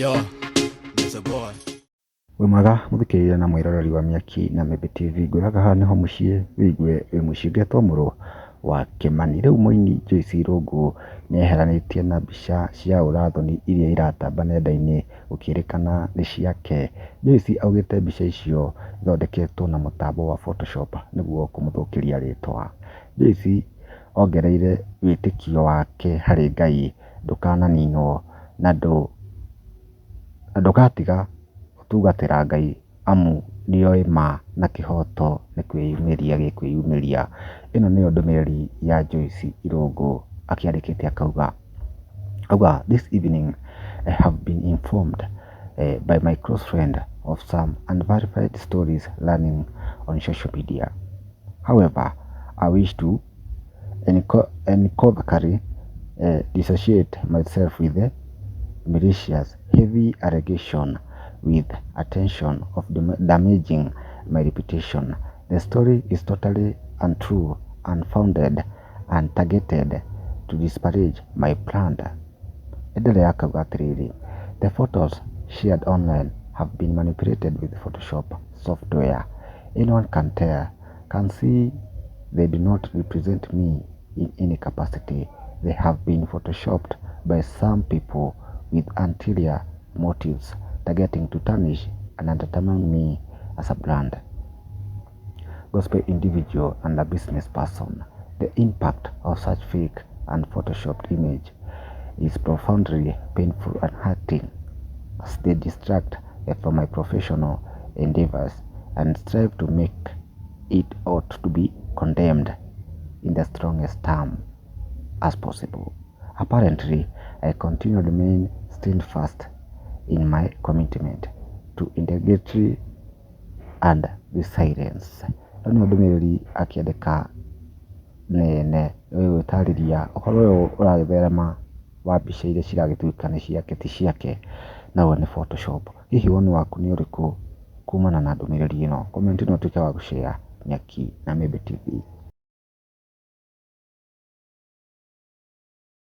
Yo, Mr. Boy. Wĩ mwega mũthikĩrĩria na mwĩroreri wa Mĩaki na Mĩmbi TV, ngwĩraga haha nĩho mũciĩ wĩigue wĩ mũciĩ, ngetwo mũrũ wa Kĩmani. Rĩu mũini Joyce Irũngũ nĩeheranĩtie na mbica cia ũrathoni iria iratamba nenda-inĩ gũkĩrĩkana nĩ ciake. Joyce augĩte mbica icio ithondeketwo na mũtambo wa Photoshop nĩguo kũmũthũkĩria rĩtwa. Joyce ongereire wĩtĩkio wake harĩ Ngai ndũkananinwo na ndũgatiga gũtungatĩra Ngai amu nĩoĩ ma na kĩhoto nĩ kwĩyumĩria gĩkwĩyumĩria. Ĩno nĩyo ndũmĩrĩri ya Joyce Irũngũ akĩandĩkĩte akauga, auga "This evening I have been informed by my close friend of some unverified stories running on social media. However, I wish to unequivocally dissociate myself with the malicious, heavy allegation with intention of damaging my reputation. The story is totally untrue, unfounded, and targeted to disparage my brand." Endelea akauga atĩrĩrĩ, "The photos shared online have been manipulated with Photoshop software. Anyone can tell, can see they do not represent me in any capacity. They have been photoshopped by some people with ulterior motives targeting to tarnish and undermine me as a brand, gospel individual and a business person. The impact of such fake and photoshopped image is profoundly painful and hurting as they distract from my professional endeavors and strive to make it ought to be condemned in the strongest term as possible. Apparently, I continue to remain steadfast in my commitment to integrity and resilience." Ĩno nĩyo ndũmĩrĩri akĩandĩka nene ĩgũtarĩria ũhoro ũyũ ũragĩtherema wa mbica iria ciragĩtuĩka nĩ ciake ti ciake, no nĩ Photoshop. Hihi woni waku nĩ ũrĩkũ kumana na ndũmĩrĩri ĩno? Comment na ũtuĩke wa gũshare Nyaki na Mĩmbi TV.